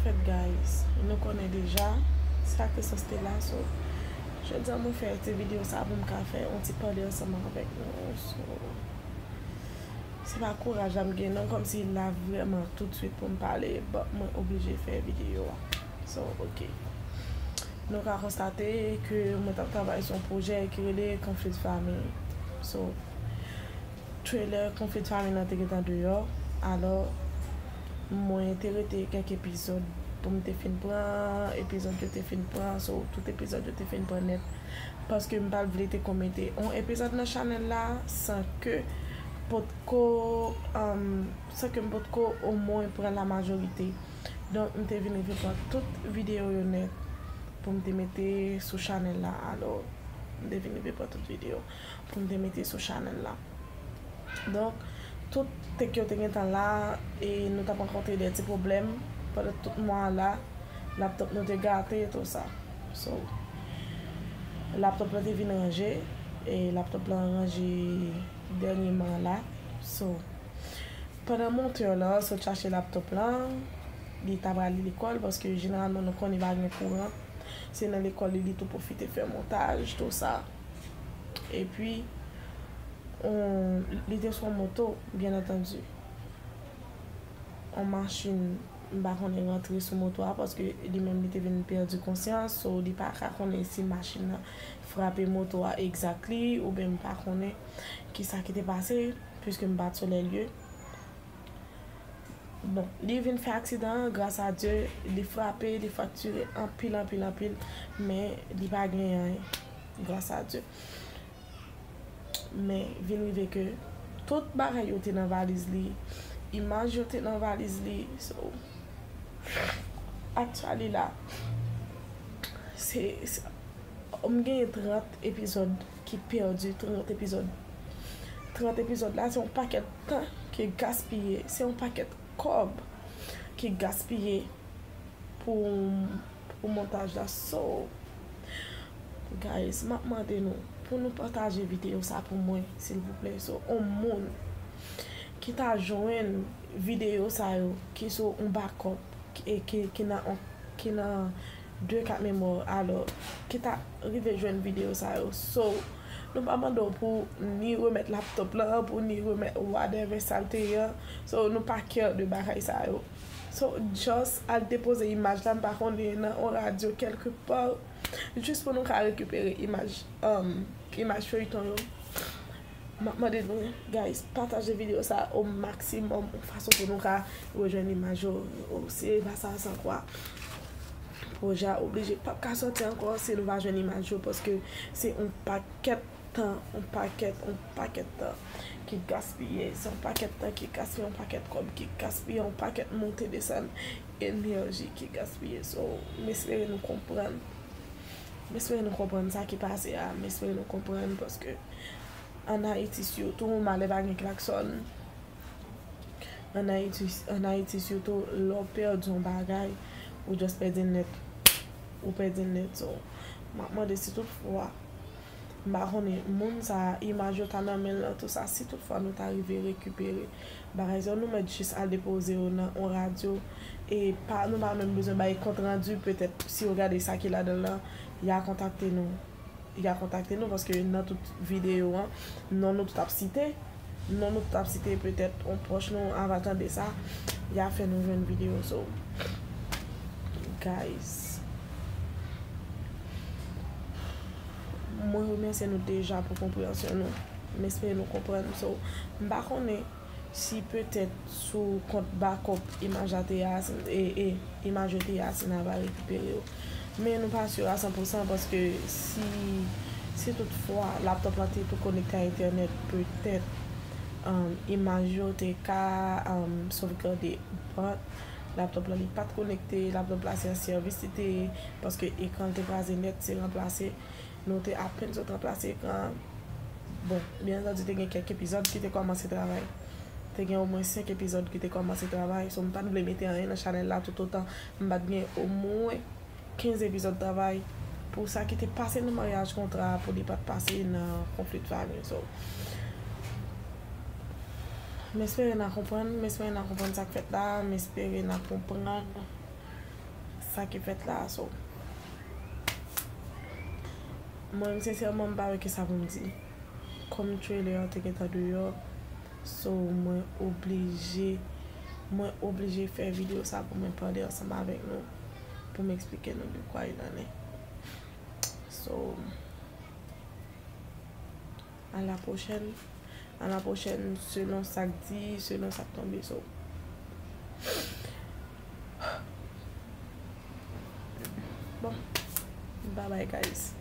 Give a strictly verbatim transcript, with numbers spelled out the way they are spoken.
Guys, nou konnen deja sa k te sanse te la, so jodi a mwen fè ti videyo sa pou m ka fè yon ti pale ansanm avèk nou. So, se pa kouraj la m gen non, kòmsi la vrèman toutswit pou m pale, but mwen oblije fè videyo a. So, ok. Nou ka konstate ke mwen t ap travay sou yon pwojè ki rele Conflict Family. So, trailer Conflict Family nan te gentan deyò. Alò, mwen te rete kèk epizòd pou m te fin pran, epizòd yo te fin pran, so tout epizòd yo te fin pran nèt. Paske m pa t vle te komete yon epizòd nan chanèl la san ke potko, um, san ke m potko omwen pran la majorite. Donk, m te vin rive pran tout videyo yo nèt pou m te mete sou chanèl la. Alò, m te vin rive pran tout videyo pou m te mete sou chanèl la. Donk, tout tek yo te gentan la, e nou t ap rankontre de ti pwoblèm pandan tout mwa la. Laptop nou te gate, tou sa. So, laptop la te vin ranje, e laptop la ranje dènyèman la. So, pandan montè la sot chache laptop la, li ta prale lekòl, paske jeneralman nou konnen pa gen kouran. Se nan lekòl li, li tou pwofite fè montaj, tou sa. Epi, on, li te sou yon moto, byen antandi. On machin, m pa konnen, rantre sou moto a, paske li menm li te vin pèdi konsyans, so li pa ka konnen si machin nan frape moto a exactly, oubyen m pa konnen kisa ki te pase, piske m pa t sou lè lye. Bon, li vin fè aksidan an, gras a Dye, li frape, li fraktire anpil, anpil, anpil, men li pa gen anyen, gras a Dye. Men vin rive ke tout bagay yo te nan valiz li, imaj yo te nan valiz li, so, actually la, se, se, m genyen trant epizòd ki pèdi, trant epizòd. Trant epizòd la, se yon pakèt tan ki gaspiye, se yon pakèt kòb ki gaspiye pou, pou montaj la. So, guys, m ap mande nou pou nou pataje videyo sa pou mwen, silvouplè. So, on moun ki ta jwenn videyo sa yo, ki sou on bakòp, e ki, ki nan on, ki nan de kat memwa, alò, ki ta rive jwenn videyo sa yo. So, nou pa mande w pou ni remèt laptop la, pou ni remèt whatever sa l te ye an. So, nou pa care de bagay sa yo. So, just al depoze imaj la, m pa konnen, nan on radyo kèlke pa, jis pou nou ka rekipere imaj, um, imaj feyton yo. M ap mande nou, guys, pataje videyo sa o maksimòm, yon fason pou nou ka rejwenn imaj yo. O, se pa sa san kwa. Pwojè a oblije p ap ka sòti ankò si nou pa jwenn imaj yo, paske se yon pakèt tan, yon pakèt, yon pakèt tan ki gaspiye. Se yon pakèt tan ki gaspiye, yon pakèt kòb ki gaspiye, yon pakèt monte desann enèji ki gaspiye. So, m espere nou konprann. M espere nou konprann sa ki pase a. M espere nou konprann paske ann Ayiti sitou, malè pa gen klaksòn. Ann Ayiti, ann Ayiti sitou, lè w pèdi yon bagay, ou just pèdi l nèt. Ou pèdi l nèt. So, m ap mande si toutfwa, m pa konnen, moun sa a, imaj yo ta nan men l nan tou sa, si toutfwa nou ta rive rekipere bagay sa yo, nou mèt jis al depoze yo nan on radyo, e pa, nou pa menm bezwen bay kont randi, petèt, si yo gade sa ki ladan l lan, y a kontakte nou. Y a kontakte nou, paske nan tout videyo an, non nou tout ap site. Non nou tout ap site, petèt, on pwòch nou, a va tande sa, y a fè nou jwenn videyo. So, guys, mwen remèsye nou deja pou konpreyansyon nou. M espere nou konprann. So, m pa konnen si petèt sou kont bakòp imaj la te ye a, e, e, imaj yo te ye a, si n a va rekipere yo. Men nou pa si a san pou san, paske si, si toutfwa laptop la te tou konekte a entènèt, petèt, um, imaj yo te ka, um, sovgade. But laptop la, li pa t konekte, laptop la se an sèvis li te ye, paske ekran l te kraze nèt, se ranplase. Nou te apèn sot ranplase ekran an. Bon, byen antandi, te gen kèk epizòd ki te kòmanse travay. Te gen omwen senk epizòd ki te kòmanse travay. So, m pa t vle mete anyen nan chanèl la toutotan m pa t gen omwen kenz epizòd travay pou sa ki te pase nan maryaj kontra a, pou li pa t pase nan konfli de fami. So, m espere n a konprann, m espere n a konprann sa k fèt la, m espere n a konprann Sa ki fèt la, so. Mwen, sensèman, m pa wè kisa pou m di. Kòm trailer an te gentan deyò, so mwen oblije, mwen oblije fè videyo sa pou mwen pale ansanm avèk nou, pou m eksplike nou de quoi il en est. So, à la prochaine. À la prochaine, selon sa k di, selon sa k tonbe, so. Bon, bye bye, guys.